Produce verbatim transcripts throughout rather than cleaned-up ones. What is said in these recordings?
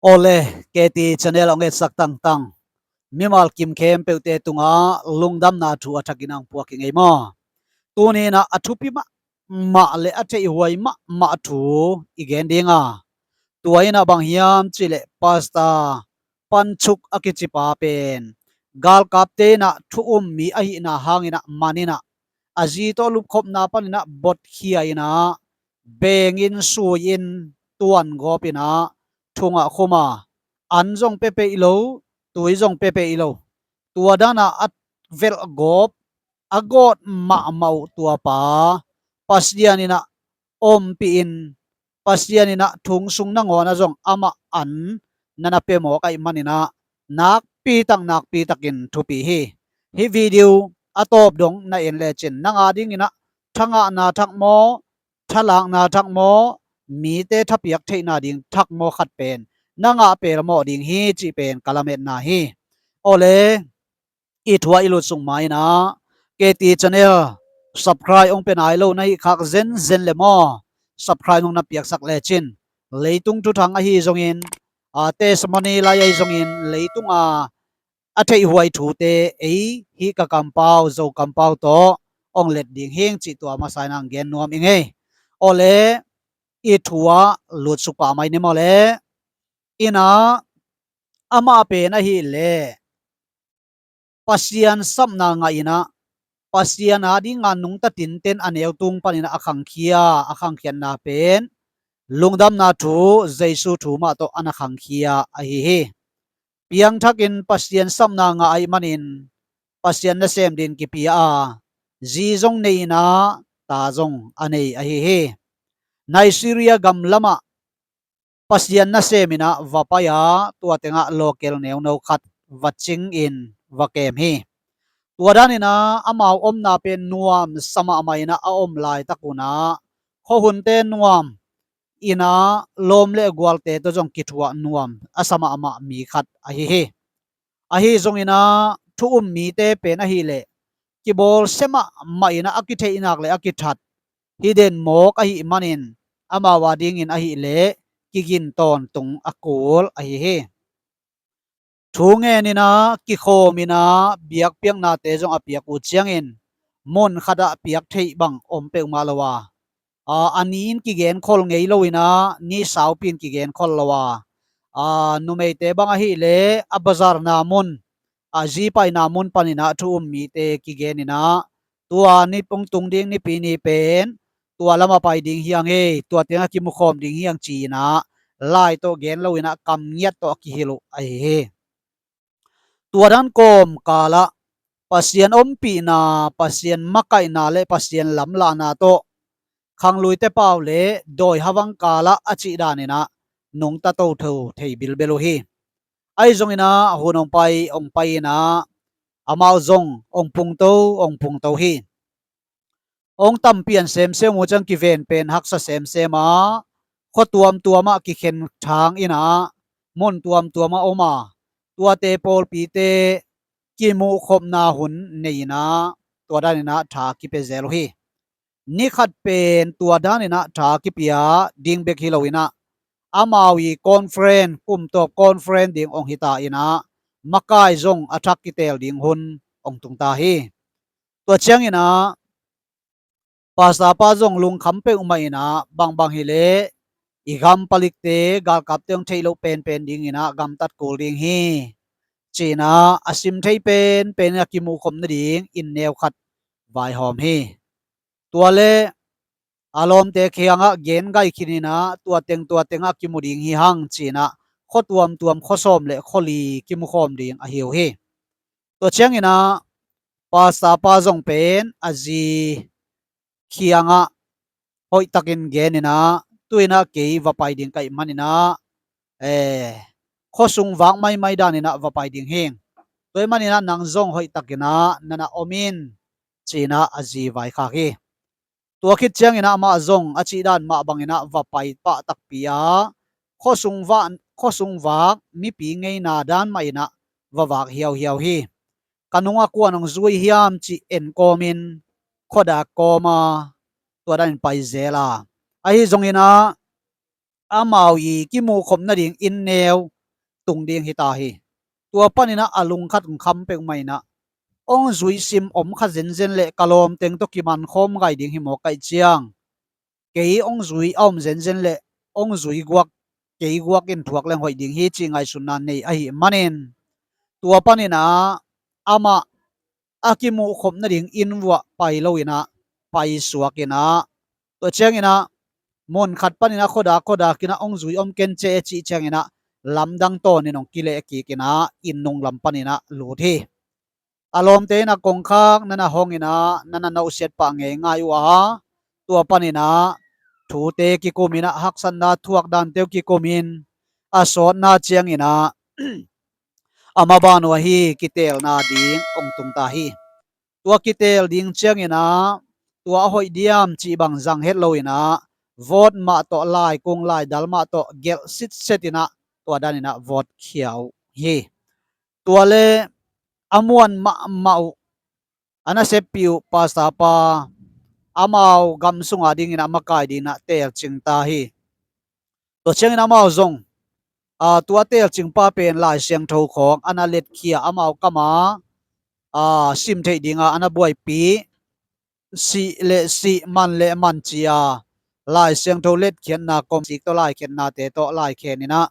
Awle, K T channel hong etsak tangtang mimal kim khempeuhte tungah lungdamna thu a thakin ang puak ing ei maw? Tuni inah a thupi mahmah le a theihhuai mahmah thu i gen dinga, tua inah bang hiam cihleh Pastor Panchuk a kicipa pen galkapte inah thu um mi ahihna hanginah man inah a zi tawh lupkhopna paninah botkhia inah bengin, sui-in, tuan gawp inah thungah khuma, an zong pia peih lo, tui zong pia peih lo, tua danah a velh gawp a gawt mahmah uh tua pa Pasian inah ompih in, Pasian inah thungsung nangawnah zong amah an na na pia mawk ahih maninah nakpitak nakpitakin thupi hi. Hih video a tawp dong na en lecin nang a dinginah thangahna thak maw, thalakna thak maw, mite thapiak theihna ding thak maw khat pen na ngah pelmawh ding hi cih pen ka lametna hi. Awle, i thu ah i lut sung ma inah K T channel subscribe hong pia nai lo na hih khak zenzen le maw, subscribe nong na piaksak lecin leitung thuthang ahi zongin, a, testimony lai ahi zongin leitunga a theihhuai thute ei hih ka kampau, Zo kampau tawh hong let ding hing cih tua masa inah ang gen nuam ing ei. Awle, i thu ah lutsuk pah mai ni mawle. Inah amah pen ahileh Pasian sapna ngah inah Pasian a dinga nungta tinten a neutung paninah a khangkhia, a khangkhiatna pen lungdamna thu, Jesu thu mah tawh a na khangkhia ahi hi. Piangthakin Pasian sapna ngah ahih manin Pasian nasem din kipia a, zi zong nei inah ta zong a nei ahi hi. Nigeria gam lamah Pasian nasem inah va pai a, tua tengah local neuno khat va cingin va kem hi. Tua daninah amau omna pen nuam sa mahmah inah a om laitak unah khuahunte nuam inah lawm le gualte tawh zong kithuah nuam a sa mahmah mi khat ahi hi. Ahi zonginah thu um mite pen ahileh kibawlsia mahmah inah a kitheihnak le a kithat hi den mawk ahih manin amau a dingin ahileh kigin tawntung a kul ahi hi. Thu ngen inah kikhawm inah biakpiaknate zong a piak uh ciangin mun khatah piak theih bang om peuhmah lo a, a, a ni in kigenkhol ngei lo inah ni saupi in kigenkhol lo a, a, numeite bang ahileh a bazarna mun, a, zipaina mun paninah thu um mite kigen inah tua ni pungtung ding nipi ni pen tua lamah pai ding hiang ei, tua tengah kimukhawm ding hiang ci inah lai tawh gen lo inah kam ngiat tawh a kihilh uh ahi hi. Tua dan kawmkalah Pasian ompihna, Pasian makaihna le Pasian lamlahna tawh khangluite pau le dawi havang kalah a cih daninah nungta totho thei bilbel uh hi. Ahi zonginah hun hong pai hong pai inah amau zong hong pungto hong pungto hi. Hong tampian semsem uh ciang kiven pen haksa semsem a, khua tuamtuamah kikhen thang inah mun tuamtuamah om a, tuate pawlpite kimuhkhopna hun nei inah tua daninah tha kipia zel uh hi. Ni khat pen tua daninah tha kipia ding bek hi lo inah amau i conference, kumtawp conference ding hong hita inah makai zong a thak kitel ding hun hong tungta hi. Tua cianginah pastor pa zong lungkham peuhmah inah bangbang hileh i gam palikte galkapte hong theih loh penpen dinginah gamtat kul ding hi. Cinah a sim thei penpen a kimuhkhop nading inn neu khat vaihawm hi. Tua le a lawmte kiangah gen gai khin inah tua teng tua tengah kimu ding hi hang cinah khua tuamtuam khua sawm le khua li kimukhawm ding ahi uh hi. Tua cianginah pastor pa zong pen a zi kiangah hoihtakin gen inah tu inah kei va pai ding ka hih maninah, eh, khuasung vak maimai daninah va pai ding hing. Tua hih maninah nang zong hoihtakinah na na om in cinah a zi vaikhak hi. Tua khit cianginah amah zong a cih dan mah banginah va pai pah takpi a khuasung vak, khuasung vak mipi ngeina dan mah inah va vak hiauhiau hi. Ka nungah kuan hong zui hiam cih en kawmin khuadak kawma tua danin pai zel a, ahi zonginah amau i kimuhkhop nading inn neu tung ding hi ta hi. Tua paninah a lungkhat kham peuhmah inah hong zuisim om kha zenzen le ka lawmteng tawh kimankhawm ngai ding hi maw kaih ciang, kei hong zui a om zenzen le hong zui guak, kei guak in thuak leng hoih ding hi cih ngaihsutna nei ahi manin, tua paninah amah a kimuhkhop nading inn vuah pai loinah paisuak inah, tua cianginah mun khat paninah khuadak khuadak inah hong zui om ken ceh cih cianginah lamdang tawnin hong kileh kik inah inn nung lam paninah lut hi. A lawmte inah kongkhak nana hong inah nana nauhsiat pah ngei ngai uh a, tua paninah thute kikum inah haksatna thuak dante uh kikumin a sawtna cianginah a maban uh ahi kiteelna ding hong tung ta hi. Tua kiteel ding cianginah tua a hoih diam cih bang zang het loinah vawt mah tawh, laikung laidal mah tawh gelh sitset inah tua daninah vawt khia uh hi. Tua le a muan mahmah uh, a naseppih uh pastor pa, amau gam sunga dinginah makai dinginah teelcing ta hi. Tua ciangin amau zong, aa, tua teelcingpa pen Lai Siangtho khawng a na letkhia, amau kama, aa, sim theih dinga a na buaipih, sih le sih, man le man cia Lai Siangtho letkhiatna, kawmsik tawh laikhiatnate tawh laikhen inah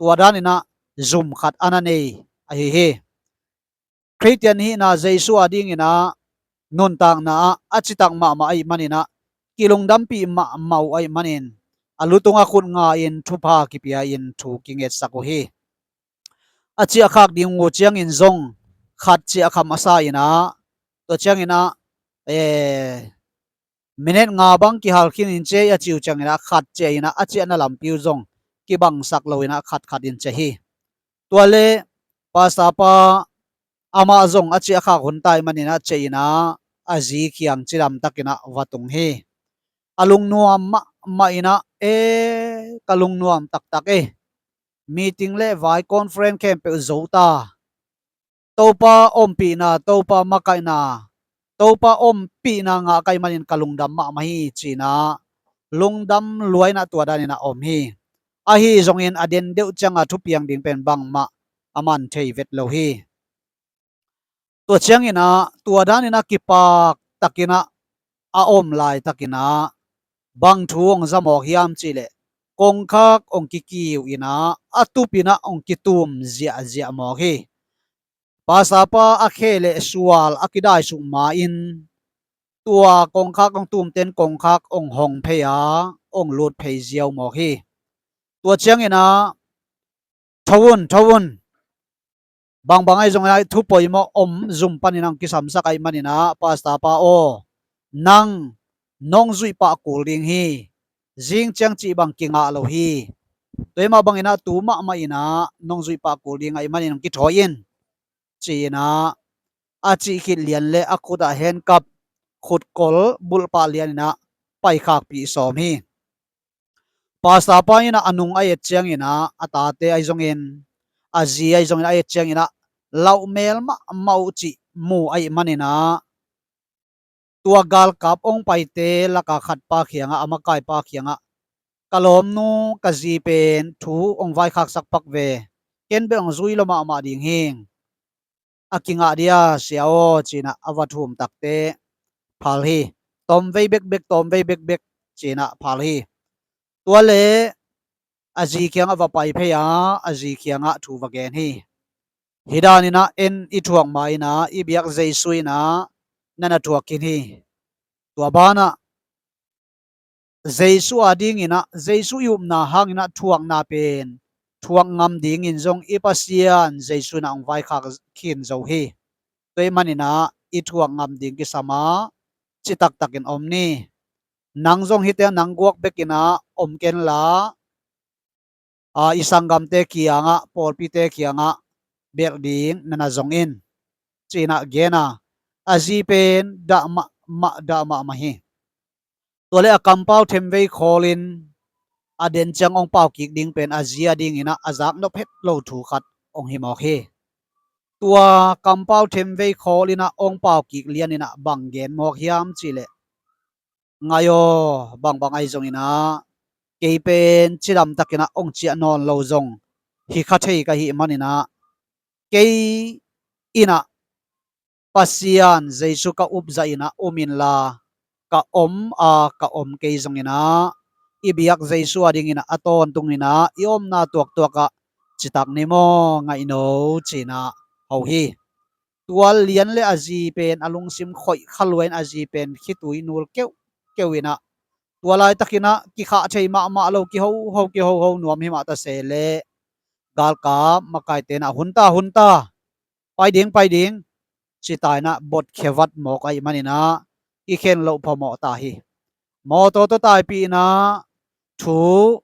tua daninah zum khat a na nei ahi hi. Khristian hihna Jesu a dinginah nuntakna ah a citak mahmah ahih maninah kilungdampih mahmah uh ahih manin a lutung a khut nga-in thupha kipia-in thu kingetsak uh hi. A ciahkhak ding uh ciangin zong khat ciahkham a sa inah, tua cianginah, eh, minute nga bang kihal khin in cia a ci uh cianginah khat cia inah a ciahna lampi uh zong kibangsak loinah khatkhat in cia hi. Tua le pastor pa amah zong a ciahkhak hun tai maninah cia inah a zi kiang cidamtakinah va tung hi. A lungnuam mahmah inah, e, ka lungnuam taktak e. Meeting le vai conference khempeuh zo ta. Topa ompihna, Topa makaihna, Topa ompihna ngah ka hih manin ka lungdam mahmah hi cinah lungdam luainah tua daninah om hi. Ahi zongin a den deuh cianga thupiang ding pen bangmah a man thei vet lo hi. Tua cianginah tua daninah kipak takinah a om laitakinah bang thu hong za mawk hiam cihleh kongkhak hong kikiu inah a tupinah hong kitum ziahziah mawk hi. Pastor pa a khe le sual a kidaisuk ma-in tua kongkhak hong tumten kongkhak hong hong phei a hong lut phei ziau mawk hi. Tua cianginah tho un, tho un. Bangbang ahi zongin ah thu poimawh om zum panin hong kisamsak ahih maninah pastor pa aw, nang nong zuih pah kul ding hi. Zing ciang cih bang kingah lo hi. Tua hi mah banginah tu mahmah inah nong zuih pah kul ding ahih manin hong kithawi in, ci-inah a cih khit lian le a khutah henkap, khutkol bulhpah lianinah paikhakpih sawm hi. Pastor pa inah a nung a et cianginah a tate ahi zongin, a zi ahi zongin a et cianginah lauhmel mahmah uh cih mu ahih maninah tua galkap hong paite laka khatpa khiangah, a makaipa khiangah, ka lawmnu ka zi pen thu hong vaikhaksak pak ve, ken bek hong zui lo mahmah ding hi. A kingah dia sia aw, cinah a va thum takte phal hi. Tawmvei bekbek, tawmvei bekbek, cinah phal hi. Tua le a zi kiangah va pai phei a, a zi kiangah thu va gen hi. Hi daninah en i thuak ma inah i biak Jesu inah na na thuak khin hi. Tua banah Jesu a dinginah, Jesu i upna hanginah thuakna pen thuak ngam dingin zong i Pasian Jesu inah hong vaikhak khin zo hi. Tua ahih maninah i thuak ngam ding kisam a citaktakin om ni. Nang zong hihte nang guak bekinah om kenla, a, i sanggamte kiangah, pawlpite kiangah belh ding na na zong in, cinah gen a, a zi pen dah mahmah, dah mahmah hi. Tua le a kampau themvei khawlin a den ciang hong paukik ding pen a zi a dinginah a zaknop het lo thu khat hong hi mawk hi. Tua kampau themvei khawlinah hong paukik lianinah bang gen mawk hiam cihleh, ngai aw, bangbang ahi zonginah kei pen cidamtakinah hong ciah nawn lo zong hi kha thei ka hih maninah, kei inah Pasian Jesu ka upzah inah um inla, ka om a ka om kei zonginah i biak Jesu a dinginah a tawntunginah i omna tuaktuakah citak ni maw ngaihno cinah ho hi. Tua lian le a zi pen a lungsim khoih kha luain a zi pen khitui nul keuhkeuh inah tua laitakinah kikhah thei mahmah lo kihoho kihoho nuam himah ta se leh galkap makaite inah hun ta hun ta, pai ding pai ding cita inah bot khevat mawk ahih maninah i khen loh phamawh ta hi. Mawtaw tawh taipih inah thu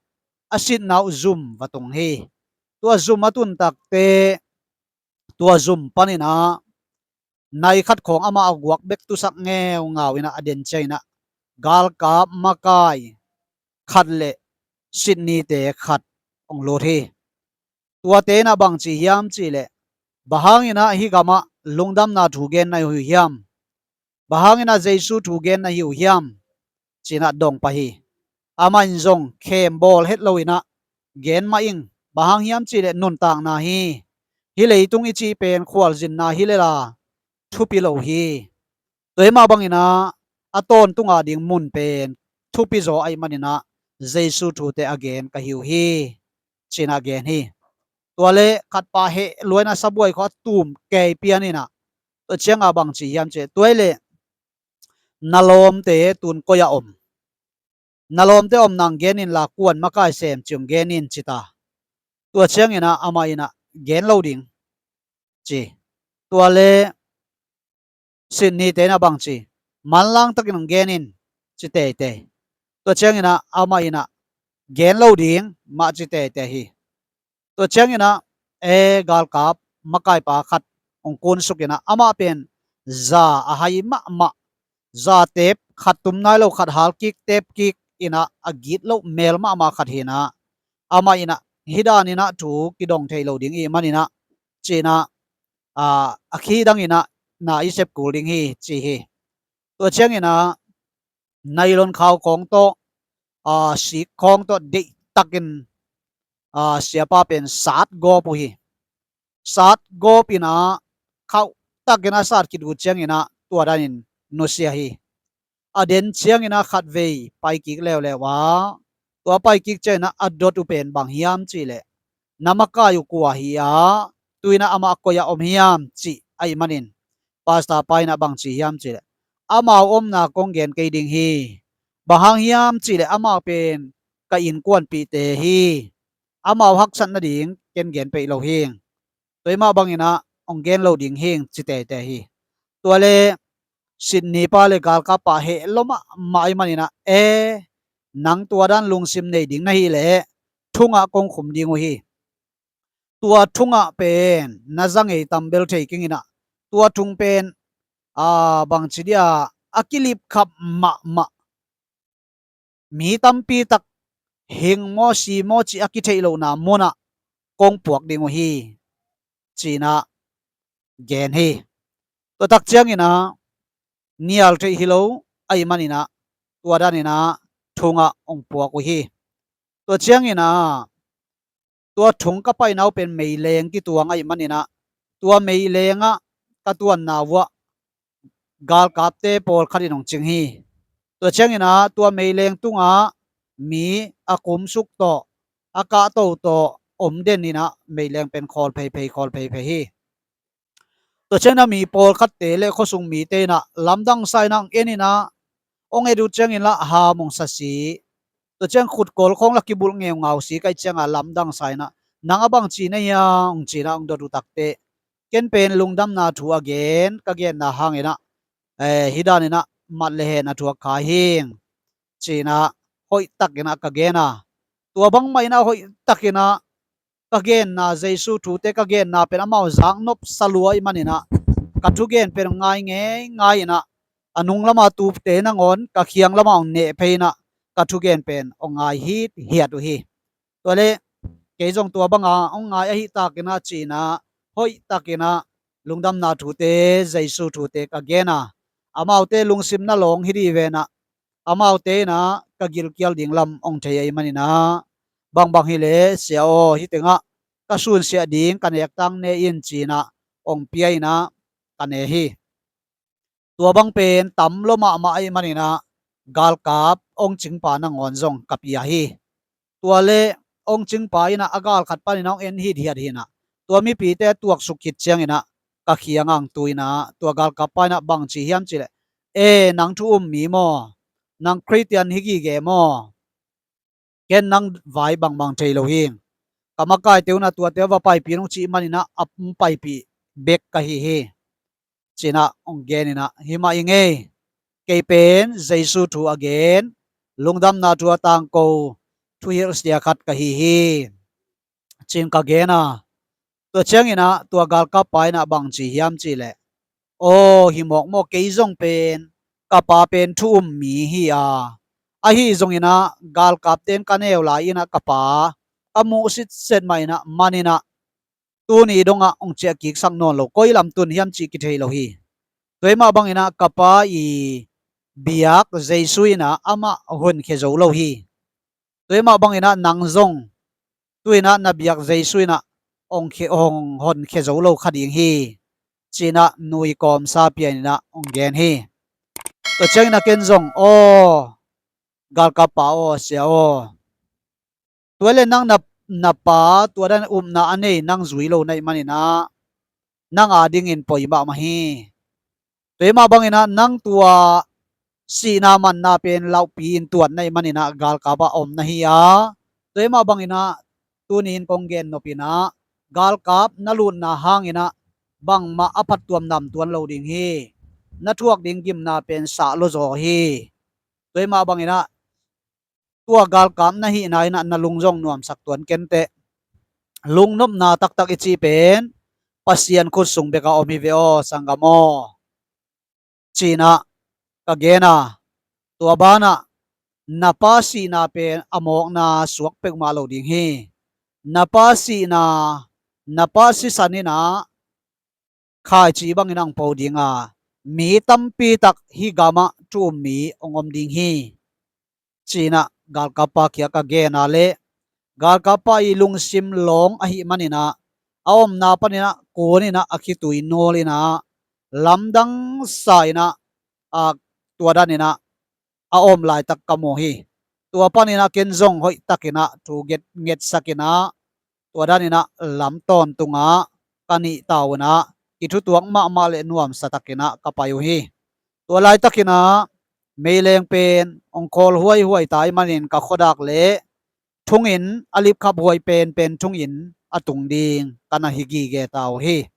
a sitna uh zum va tung hi. Tua zum a tun takte tua zum paninah nai khat khawng amah a guak bek tusak ngeungau inah a den cianginah galkap makai khat le sitnite khat hong lut hi. Tuate inah bangci hiam cihleh, bang hanginah hih gamah lungdamna thu gen na hi uh hiam? Bang hanginah Jesu thu gen na hi uh hiam? Cinah dong pah hi. Amah in zong khem bawl het lo inah gen mah ing. Bang hang hiam cihleh nuntakna hi. Hih leitung i cih pen khualzinna hi lela thupi lo hi. Tua hi mah banginah a tawntunga ding mun pen thupi zaw ahih maninah Jesu thute a gen ka hi uh hi. Cinah gen hi. Tua le khatpa heh luainah sabuai khawh a tum kei pian inah tua cianga bangci hiam cihleh, tua hi leh na lawmte tun koi-ah om? Na lawmte om nang gen inla kuan makai sem ci hong gen in cita. Tua cianginah amah inah gen lo ding ci. Tua le sitnite inah bangci, manlang takin hong gen in ci teitei. Tua cianginah amah inah gen lo ding mah ci teitei hi. Tua cianginah e galkap makaipa khat hong kunsuk inah amah pen za a hai mahmah, za tep khat tum nai lo khat hal kik tep kik inah a git loh mel mahmah khat hinah amah inah hih daninah thu kidong thei lo ding ih maninah cinah a khi danginah na i sep kul ding hi ci hi. Tua cianginah nailon khau khawng tawh a sik khawng tawh deihtakin a siapa pen sat gawp uh hi. Sat gawp inah khauhtakin a sat khit uh cianginah tua danin nusia hi. A den cianginah khatvei paikik leuleu a, tua paikik cianginah a dot uh pen bang hiam cihleh, na makai uh kua hi a, tu inah amah koi-ah om hiam cih ahih manin pastor pa inah bangci hiam cihleh, amau omna kong gen kei ding hi. Bang hang hiam cihleh amau pen ka innkuanpihte hi. Amau haksat nading ken gen peih lo hing. Tua hi mah banginah hong gen lo ding hing ci teitei hi. Tua le sitnipa le galkappa heh lua mahmah ahih maninah e nang tua dan lungsim nei ding na hih leh thungah kong khum ding uh hi. Tua thungah pen na za ngei tam bel thei kenginah tua thung pen a bangci dia a kilipkhap mahmah, mi tampi tak hing maw si maw cih a kitheih lohna munah kong puak ding uh hi cinah gen hi. Tua tak cianginah nial theih hi lo ahih maninah tua daninah thungah hong puak uh hi. Tua cianginah tua thung ka paina uh pen meileng kituang ahih maninah tua meilengah ka tuanna uh ah galkapte pawlkhat in hong cing hi. Tua cianginah tua meileng tungah mi a kumsuk tawh a kahto tawh om den inah meileng pen khawl pheiphei khawl pheiphei hi. Tua cianginah mi pawlkhatte le khuasung mite inah lamdang sa inah hong en inah hong et uh cianginlah ham hong sa si. Tua ciang khutkol khawng la kibulh ngeungau si ka hih cianga lamdang sa inah nang a bangci na hia hong cinah hong dot uh takteh ken pen lungdamna thu a gen ka genna hanginah e hih daninah mat le hen a thuak kha hing cinah hoihtakinah ka gen a, tua bangmah inah hoihtakinah ka genna Jesu thute ka genna pen amau zaknop sa lua ahih maninah ka thugen pen hong ngai ngeingai inah a nung lama tupte nangawn ka khiang lamah hong neh phei inah ka thugen pen hong ngai hithiat uh hi. Tua le kei zong tua banga hong ngai ahi takinah cinah hoihtakinah lungdamna thute Jesu thute ka gen a, amaute lungsim na lawng hi dih venah amaute inah ka gilkial ding lam hong thei ahih maninah bangbang hileh sia aw hih tengah ka sunsiah ding ka nek tang ne in, ci-in ah hong pia in ah ka ne hi. Tua bang pen tam lua mahmah ahih manin ah galkap hong cingpa nangawn zong ka pia hi. Tua leh hong cingpa in ah a gal khat panin ah hong en hithiat hi in ah, tua mipite tuaksuk khit ciangin ah ka kiangah hong tu in ah tua galkap pa in ah bang ci hiam cih leh, "E, nang thu um mi maw? Nang Khristian hi gige maw? Ken nang vai bangbang thei lo hi. Ka makaite un ah tuate va paipih in," hong cih manin ah a hong paipih bek ka hi hi, ci-in ah hong gen in ah, "Hi mah ing ei. Kei pen Jesu thu a gen, lungdamna thu a tangko thuhilh sia khat ka hi hi," ci-in ka gen a. Tua ciangin ah tua galkap pa in ah bang ci hiam cih leh, "Aw, hi mawk maw, kei zong pen ka pa pen thu um mi hi a, ahi zongin ah galkapte in ka neu lai in ah ka pa ka muh sitset mah in ah, man in ah tuni dongah hong ciah kiksak nawn lo, koi lam tun hiam cih kithei lo hi. Tua hi mah bangin ah ka pa i biak Jesu in ah amah honkhia zo lo hi. Tua hi mah bangin ah nang zong tu-in ah na biak Jesu in ah hong khia, hong honkhia zo lo kha ding hi," ci-in ah nu i kawmsa pian in ah hong gen hi. Tua ciangin ah ken zong, "Aw, galkap pa aw, sia aw, tua leh nang na, na pa tua dan upna a nei nang zui lo na hih manin ah nang adingin poi mahmah hi. Tua hi mah bangin ah nang tua sihna manna pen lauhpi in tuat na hih manin ah galkap ah om na hi a, tua hi mah bangin ah tuni in kong gen nop in ah galkap na lutna hangin ah bangmah a phattuam nam tuan lo ding hi. Na thuak ding gimna pen sah lua zaw hi. Tua hi mah bangin ah tua galkap na hihna in ah na lung zong nuamsak tuan ken teh. Lungnopna taktak i cih pen Pasian khut sung bek ah om hi ve aw, sanggam aw," ci-in ah ka gen a. Tua banah na pa sihna pen a mawkna suak peuhmah lo ding hi. Na pa sihna, na pa sisan in ah khaici bangin ah hong po ding a, mi tampi tak hih gamah thu um mi hong om ding hi, ci-in ah galkap pa kiangah ka gen a leh, galkap pa i lungsim lawng ahih manin ah a omna panin ah kun in ah a khitui nul in ah lamdang sa in ah, a, tua dan in ah a om laitak ka mu hi. Tua panin ah ken zong hoihtakin ah thu nget, ngetsak in ah tua dan in ah lam tawntungah ka nih ta uh in ah kithutuak mahmah leh nuamsa takin ah ka pai uh hi. Tua laitakin ah meileng pen hong khawl huaihuai ta ahih manin ka khuadak leh thungin a lipkhap huai penpen thungin a tung ding ka na hi gige ta uh hi.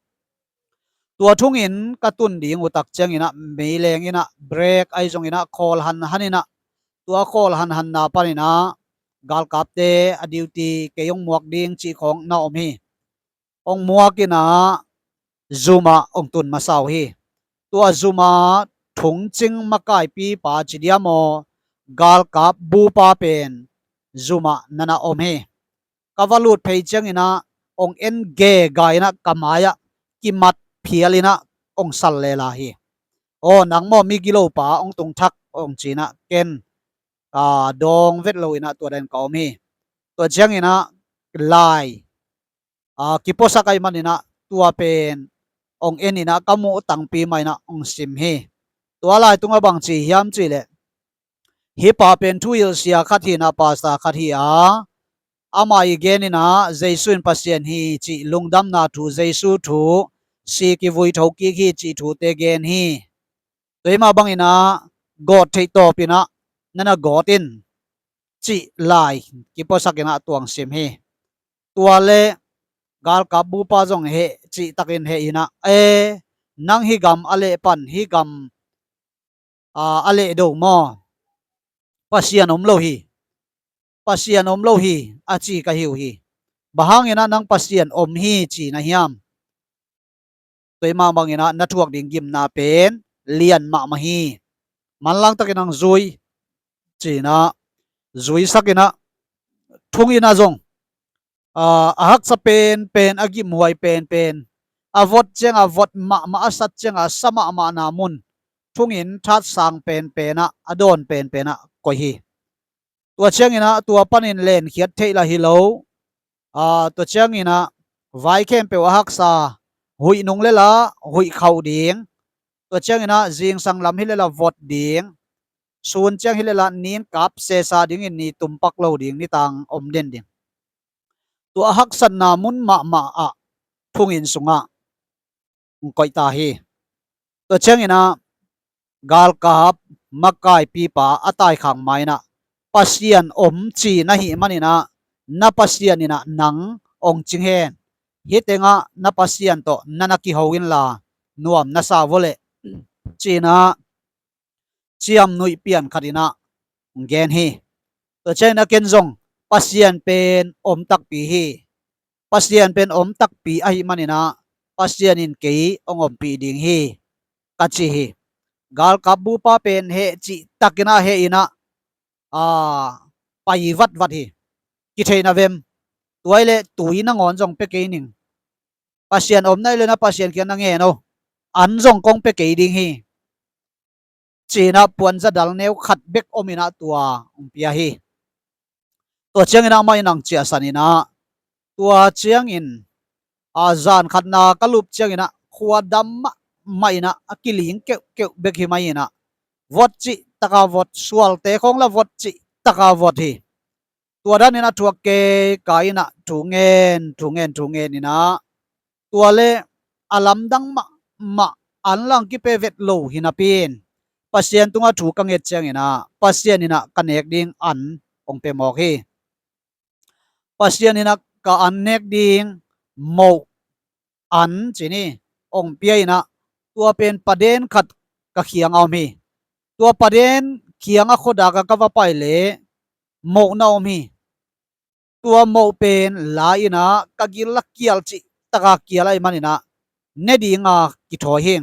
Tua thungin ka tun ding uh tak ciangin ah meileng in ah brake ahi zongin ah khawl hanhan in ah, tua khawl hanhanna panin ah galkapte a duty kei hong muak ding cih khawng na om hi. Hong muak in ah zum ah hong tun masa uh hi. Tua zum ah thungcing makaipipa ci diam aw, galkap bupa pen zum ah na na om hi. Ka va lut phei ciangin ah hong en gega in ah ka mai-ah kimat phial in ah hong sal lela hi. "Aw, nang maw mi gilopa hong tung thak," hong ci-in ah ken, a, dawng vet lo in ah tua dan ka om hi. Tua ciangin ah lai, a, kipuasak ahih manin ah tua pen hong en in ah ka muh tangpi mah in ah hong sim hi. Tua lai tungah bang ci hiam cih leh, "Hih pa pen thuhilh sia khat hi in ah, pastor khat hi a, amah i gen in ah Jesu in Pasian hi cih lungdamna thu, Jesu thu, si kivui thokik hi cih thute gen hi. Tua hi mah bangin ah gawt theih tawpin ah na na gawt in," cih lai kipuasak in ah tua hong sim hi. Tua leh galkap bupa zong heh cihtakin heh in ah, "E, nang hih gam a leh pan, hih gam, a, a leh do maw? Pasian om lo hi. Pasian om lo hi," a ci ka hi uh hi. "Bang hangin ah nang Pasian om hi ci na hiam? Tua hi mah bangin ah na thuak ding gimna pen lian mahmah hi. Manlang takin hong zui," ci-in ah zuisak in ah thungin ah zong, a, a haksa penpen, a gimhuai penpen, a vot ciangah vot mahmah, a sat ciangah sa mahmahna mun thungin that sang penpen ah, a dawn penpen ah koih hi. Tua ciangin ah tua panin lenkhiat theih lah hi lo, a, tua ciangin ah vai khempeuh a haksa, huih nung le la huih khauh ding, tua ciangin ah zingsang lam hi le la vot ding, sun ciang hi le la nin kap sesa dingin ni tumpak lo ding, nitang om den ding. Tua a haksatna mun mahmah ah phungin sungah hong koih ta hi. Tua ciangin ah galkap makaipipa a taikhak ma-in ah Pasian om ci na hih manin ah na Pasian in ah nang hong cing hen. Hih tengah na Pasian tawh na na kiho inla nuam na sa vua leh, ci-in ah ciamnuih pian khat in ah hong gen hi. Tua ciangin ah ken zong Pasian pen om takpi hi. Pasian pen om takpi ahih manin ah Pasian in kei hong ompih ding hi, ka ci hi. Galkap bupa pen heh cih takin ah heh in ah, aa, pai vatvat hi. Kitheihna vem? Tua hi leh tui nangawn zong pia kei ning. Pasian om na hih leh na Pasian kiang na ngen o. An zong kong pia kei ding hi, ci-in ah puanza dal neu khat bek om in ah tua hong pia hi. Tua ciangin ah amah in hong ciahsan in ah, tua ciangin, a, zan khatna ka lup ciangin ah khua dam mahmah in ah a kiling keuhkeuh bek hi mai in ah vot cih taka vot, sualte khawng la vot cih taka vot hi. Tua danin ah thuak kei ka in ah thu ngen, thu ngen, thu ngen in ah, tua leh a lamdang mahmah an lang kipe vet lo hi napi-in Pasian tungah thu ka nget ciangin ah Pasian in ah ka nek ding an hong pia mawk hi. Pasian in ah ka an nek ding moh an ci ni hong pia in ah, tua pen paden khat ka kiangah om hi. Tua paden kiangah khuadak ah ka va pai leh moh na om hi. Tua moh pen la in ah ka gil a kial cih taka kial ahih manin ah ne dinga kithawi hi.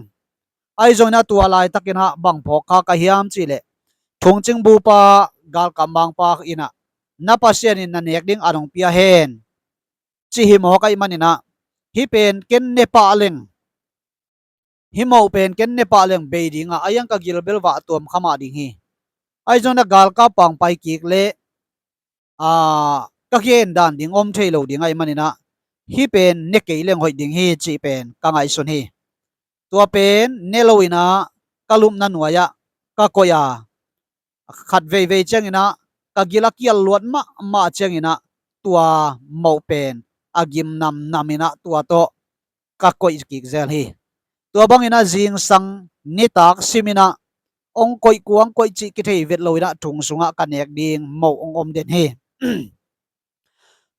Ahi zongin ah tua laitakin ah bang phawk kha ka hiam cih leh, thungcing bupa, galkap mangpa in ah na Pasian in na nek ding an hong pia hen, ci hi mawk ahih manin ah hih pen ken ne pah leng, hih moh pen ken ne pah leng bei ding a, a hiang ka gil bel vah tuam kha mah ding hi. Ahi zongin ah galkap pang pai kik leh, aa, ka gen dan ding om thei lo ding ahih manin ah hih pen ne kei leng hoih ding hi cih pen ka ngaihsun hi. Tua pen ne lo in ah ka lupna nuai-ah ka koih a, khat veivei ciangin ah ka gil a kial luat mahmah ciangin ah tua moh pen a gim namnam in ah tua tawh ka koih kik zel hi. Tua bangin ah zingsang nitak sim in ah hong koih kuang koih cih kithei vet lo in ah thong sungah ka nek ding moh hong om den hi.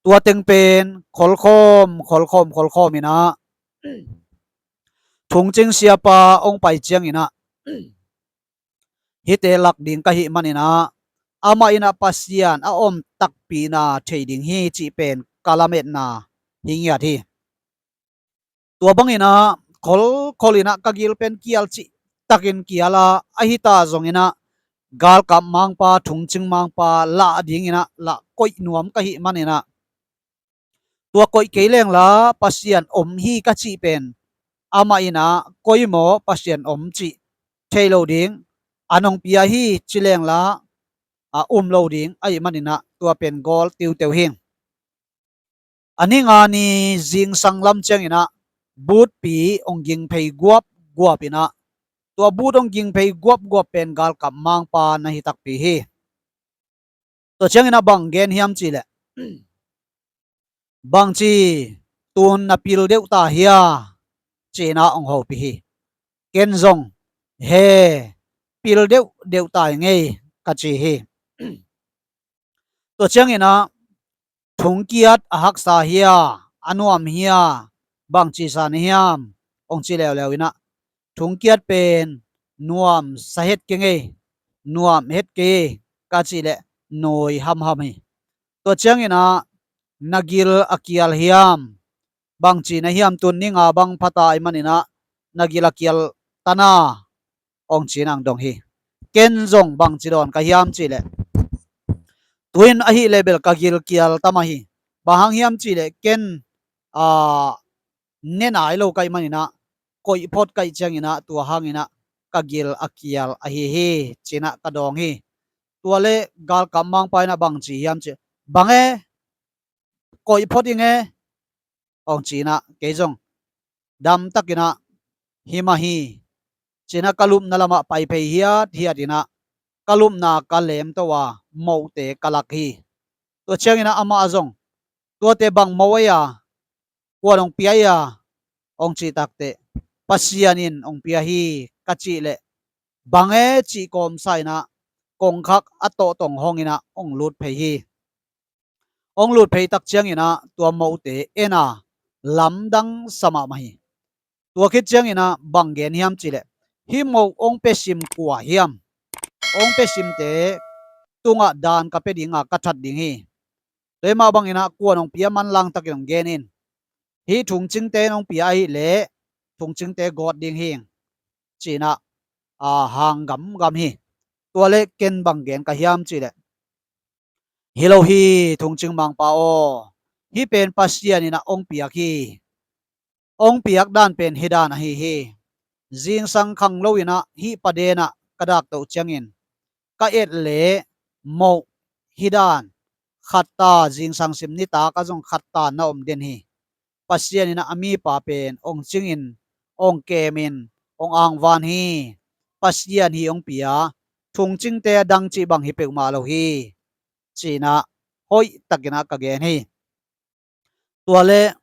Tua teng pen kholkhawm, kholkhawm, kholkhawm in ah thungcing siapa hong pai ciangin ah hihte lak ding ka hih manin ah amah in ah Pasian a om takpihna thei ding hi cih pen ka lametna hi ngiat hi. Tua bangin ah kholkhol in ah ka gil pen kial cih takin kial a, ahi ta zongin ah galkap mangpa, thungcing mangpa lah dingin ah lah koih nuam ka hih manin ah tua koih kei leng la Pasian om hi ka cih pen amah in ah koi maw Pasian om cih thei lo ding, an hong pia hi ci leng la, a, um lo ding ahih manin ah tua pen gawl tiuteu hi. A ni nga ni zingsang lam ciangin ah butpi hong ging phei guapguap in ah, tua but hong ging phei guapguap pen galkap mangpa na hi takpi hi. Tua ciangin ah bang gen hiam cih leh, bangci tun na pil deuh ta hia, ci-in ah hong hopih hi. Ken zong, he, pil deuhdeuh ta ing ei, ka ci hi. Tua ciangin ah thungkiat a haksa hia, a nuam hia, bangci sa na hiam, hong ci leuleu in ah thungkiat pen nuam sa het keng ei, nuam het kei ei, ka cih leh nuai hamham hi. Tua ciangin ah na gil a kial hiam, bangci na hiam, tun ni nga bang pha ta ahih manin ah na gil a kial ta na, hong ci-in ah hong dong hi. Ken zong bangci dawn ka hiam cih leh, tu-in ahih leh bel ka gil kial ta mah hi. Bang hang hiam cih leh ken, aa, ne nai lo ka hih manin ah koih phot ka hih ciangin ah tua hangin ah ka gil a kial ahi hi, ci-in ah ka dawng hi. Tua leh galkap mangpa in ah bangci hiam cih, bang e, koih phot ing e, hong ci-in ah kei zong damtakin ah hi mah hi, ci-in ah ka lupna lamah pai phei hiathiat in ah ka lupna ka lemto a mohte ka lak hi. Tua ciangin ah amah zong, tuate bang moh ei a, kuan hong pia ei a, hong cih takteh, Pasian in hong pia hi ka cih leh, bang e cih kawmsa in ah kongkhak a tawhtawng hong in ah hong lut phei hi. Hong lut phei tak ciangin ah tua mohte en a, lamdang sa mahmah hi. Tua khit ciangin ah bang gen hiam cih leh, hih moh hong pia sim kua hiam? Hong pia simte tungah dan ka pia ding a, ka that ding hi. Tua hi mah bangin ah kuan hong pia manlang takin hong gen in, hih thungcingte in hong pia ahih leh thungcingte gawt ding hi, ci-in ah, a, hang gamgam hi. Tua leh ken bang gen ka hiam cih leh, hi lo hi, thungcing mangpa aw, hih pen Pasian in ah hong piak hi. Hong piak dan pen hih dan ahi hi. Zingsang khang lo in ah hih paden ah ka dak toh ciangin ka et leh moh hih dan khat ta, zingsang sim nitak ah zong khat ta na om den hi. Pasian in ah a mipa pen hong cingin, hong kemin, hong angvan hi. Pasian hi hong pia, thungcingte a dang cih bang hi peuhmah lo hi, ci-in ah hoih takin ah ka gen hi. Tua leh,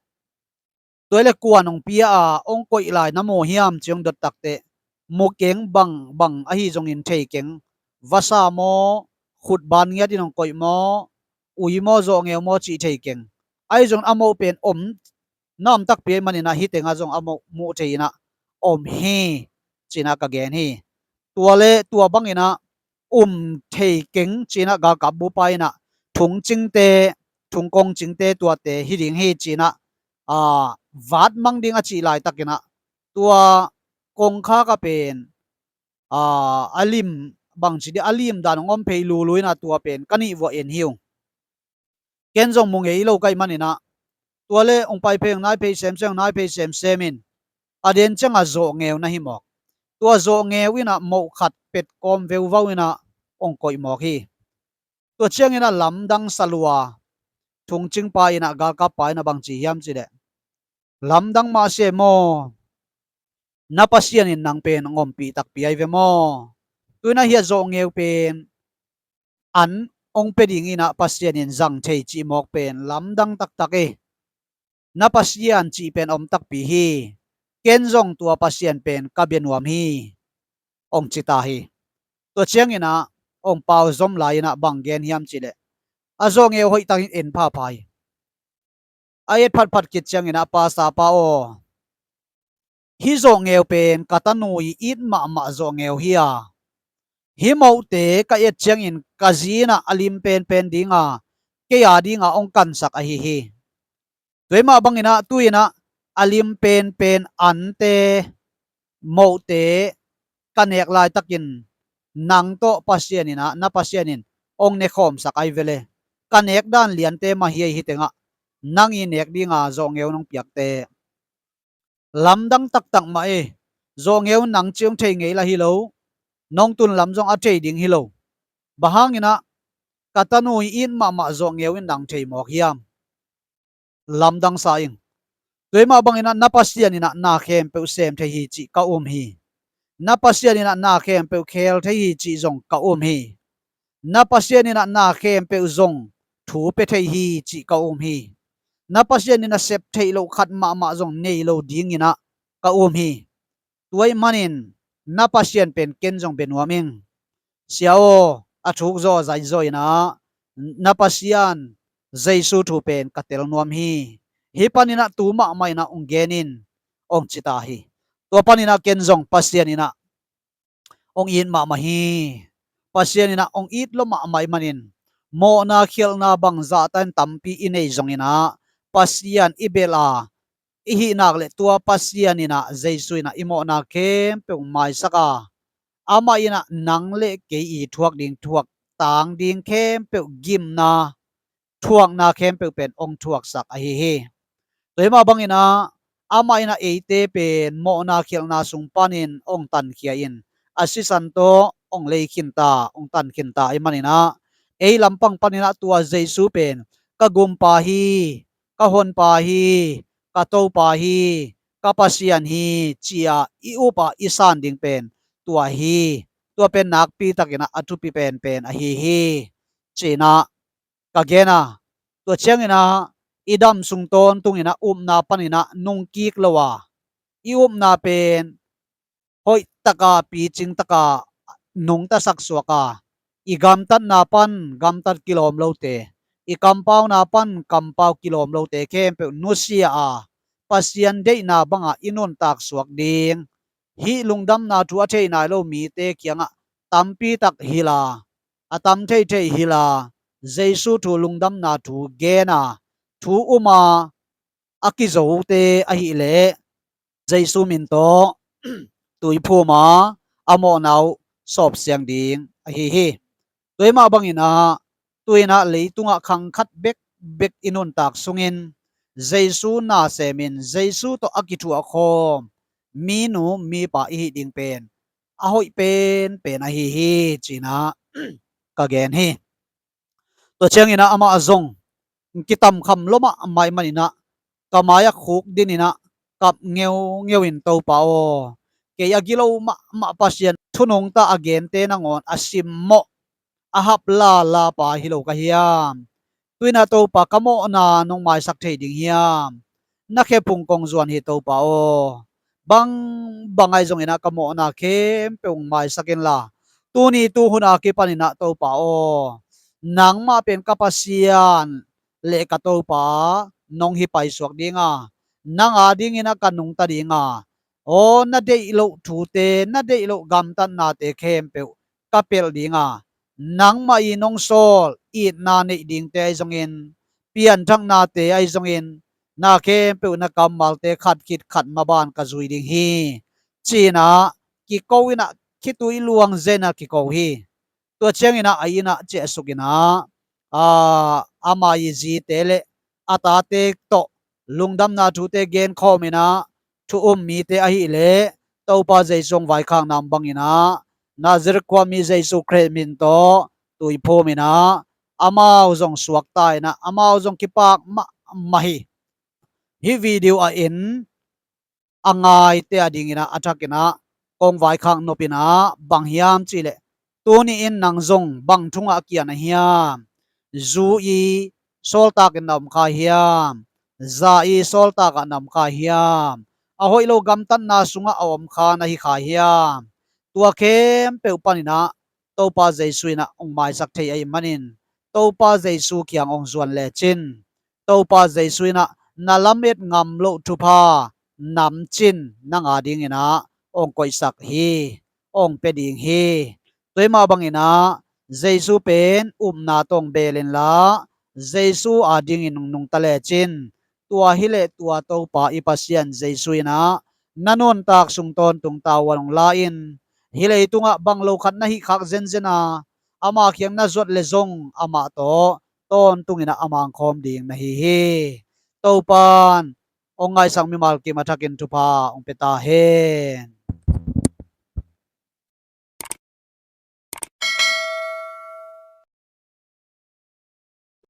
tua leh kuan hong pia a hong koih lai na mu hiam ci hong dot takteh, mu keng, bang bang ahi zongin thei keng. Vasa maw, khut ban ngiat in hong koih maw, ui maw, zawhngeu maw cih thei keng. Ahi zongin a moh pen om, na om takpi ahih manin ah hih tengah zong a moh muh thei in ah om hi, ci-in ah ka gen hi. Tua leh tua bangin ah um thei keng ci-in ah galkap bupa in ah thungcingte, thungkong cingte tuate hi ding hi ci-in ah, a, vat mang ding a cih laitakin ah tua kongkhak ah pen, a, a lim, bangci dih, a lim dan hong om phei lulu in ah tua pen ka nih vuah en hi ung. Ken zong mu ngei lo ka hih manin ah, tua leh hong pai phei, hong nai phei semsem, hong nai phei semsem in, a den ciangah zawhngeu na hi mawk. Tua zawhngeu in ah moh khat pet kawm veuvau in ah hong koih mawk hi. Tua ciangin ah lamdang sa lua, thungcingpa in ah, galkappa in ah bang ci hiam cih leh, lamdang mah se maw, na Pasian in nang pen hong ompih takpi ahi ve maw. Tu-in ah hih zawhngeu pen an hong pia ding in ah Pasian in zang thei cih mawk pen lamdang taktak hi. Na Pasian cih pen om takpi hi. Ken zong tua Pasian pen ka bia nuam hi, hong ci ta hi. Tua ciangin ah hong pau zom lai in ah bang gen hiam cih leh, a zawhngeu hoih takin en phapha hi. A et phatphat khit ciangin ah, pastor pa aw, hih zawhngeu pen ka tanu i it mahmah zawhngeu hi a, hih mohte ka et ciangin ka zi in ah a lim penpen ding a, kei a ding a hong kansak ahi hi. Tua hi mah bangin ah tu-in ah a lim penpen ante, mohte ka nek laitakin nang tawh Pasian in ah, na Pasian in hong nekhawmsak ahi ve leh, ka nek dan liante mah hi ei, hih tengah nang i nek ding a zawhngeu nong piakte. Lamdang taktak mah hi. Zawhngeu nang cih hong thei ngei lah hi lo, nong tun lam zong a thei ding hi lo. Bang hangin ah ka tanu i it mahmah zawhngeu in nang thei mawk hiam? Lamdang sa ing. Tua hi mah bangin ah na Pasian in ah na khempeuh sem thei hi cih ka um hi. Na Pasian in ah na khempeuh khel thei hi cih zong ka um hi. Na Pasian in ah na khempeuh zong thu pia thei hi cih ka um hi. Na Pasian in ah sep theih loh khat mahmah zong nei lo dingin ah ka um hi. Tua ahih manin na Pasian pen ken zong bia nuam ing. Sia aw, a thuk zaw zai zaw in ah na Pasian Jesu thu pen ka tel nuam hi. Hih panin ah tu mahmah in ah hong gen in, hong ci ta hi. Tua panin ah ken zong Pasian in ah hong it mahmah hi. Pasian in ah hong it lua mahmah ahih manin, mawhna khialhna bang zahta in tampi i neih zongin ah, Pasian i belh a, i hih nak leh tua Pasian in ah, Jesu in ah i mawhna khempeuh maisak a, amah in ah nang le kei i thuak ding, thuak tang ding khempeuh, gimna, thuakna khempeuh pen hong thuaksak ahi hi. Tua hi mah bangin ah amah in ah eite pen mawhna khialhna sung panin hong tankhia in, a sisan tawh hong lei khin ta, hong tan khin ta ahih manin ah, ei lampang panin ah tua Jesu pen ka gumpa hi, ka honpa hi, ka Topa hi, ka Pasian hi, ci-a i up a i san ding pen tua hi. Tua pen nakpi takin ah a thupi penpen ahi hi, ci-in ah ka gen a. Tua ciangin ah i dam sung tawntung in ah upna panin ah nungkik lo a, i upna pen hoih taka, picing taka nungtasak suak a, i gamtatna pan gamtat kilawm lote, i kampauna pan kampau kilawm lote khempeuh nusia a, Pasian deihna banga i nuntak suak ding, hih lungdamna thu a thei nai lo mite kiangah tampi tak hilh a, a tam theithei hilh a, Jesu thu lungdamna thu gen a, thu um a, a kizote ahih leh Jesu min tawh tuiphum a, a mawhna uh sawpsiang ding ahi hi. Tua hi mah bangin ah, tu-in ah leitungah khang khat bekbek i nuntak sungin Jesu na semin Jesu tawh a kithuah khawm minu mipa i hih ding pen a hoih penpen ahi hi, ci-in ah ka gen hi. Tua ciangin ah amah zong kitamkham lua mahmah ahih manin ah ka mai-ah khukdin in ah kap ngeungeu in, "Topa aw, kei a gilo mahmah Pasian thu nungta a gente nangawn a simmawh, a hap lala pa hi lo ka hiam? Tu-in ah Topa, ka mawhna nong maisak thei ding hiam? Na khephung kong zuan hi, Topa aw. Bangbang ahi zongin ah ka mawhna khempeuh hong maisak inla, tuni tuhun a kipanin ah Topa aw, nangmah pen ka Pasian le ka Topa nong hi paisuak ding a, nang adingin ah ka nungta ding a, aw, na deih loh thute, na deih loh gamtatnate khempeuh ka pelh ding a, nangmah in nong sawl itna neih dingte ahi zongin, pianthaknate ahi zongin, na khempeuh na kammalte khat khit khat maban ka zui ding hi," ci-in ah kiko in ah, khitui luang zen a kiko hi. Tua ciangin ah a inn ah ciahsuk in ah, aa, ama i zite le a tate tawh lungdamna thute genkhawm in ah, thu um mite ahih leh Topa Jesu hong vaikhakna bangin ah, Nazareth khuami Jesu Khrih min tawh tuiphum in ah, amau zong suakta in ah, amau zong kipak mahmah hi. Hih video a en a ngaite adingin ah a thakin ah kong vaikhak nop in ah, bang hiam cih leh, tuni-in nang zong bang thu ngah kian na hiam? Zu i sawltak in na om kha hiam? Za i sawltak ah na om kha hiam? A hoih lo gamtatna sungah a om kha na hi kha hiam? Tua khempeuh panin ah Topa Jesu in ah hong maisak thei ahih manin, Topa Jesu kiang hong zuan lecin, Topa Jesu in ah na lamet ngam loh thupha namcin nang adingin ah hong koihsak hi, hong pia ding hi. Tua hi mah bangin ah Jesu pen upna tawh hong beel inla, Jesu adingin hong nungta lecin, tua hi leh tua Topa i Pasian Jesu in ah na nuntak sung tawntung tavuan hong la-in, hih leitungah bang lo khat na hih khak zenzen a, ama kiang na zuat leh zong amah tawh tawntung in ah a mangkhawm ding na hi hi. Topa'n hong ngaihsak mimal kim a thakin thupha hong pia ta hen.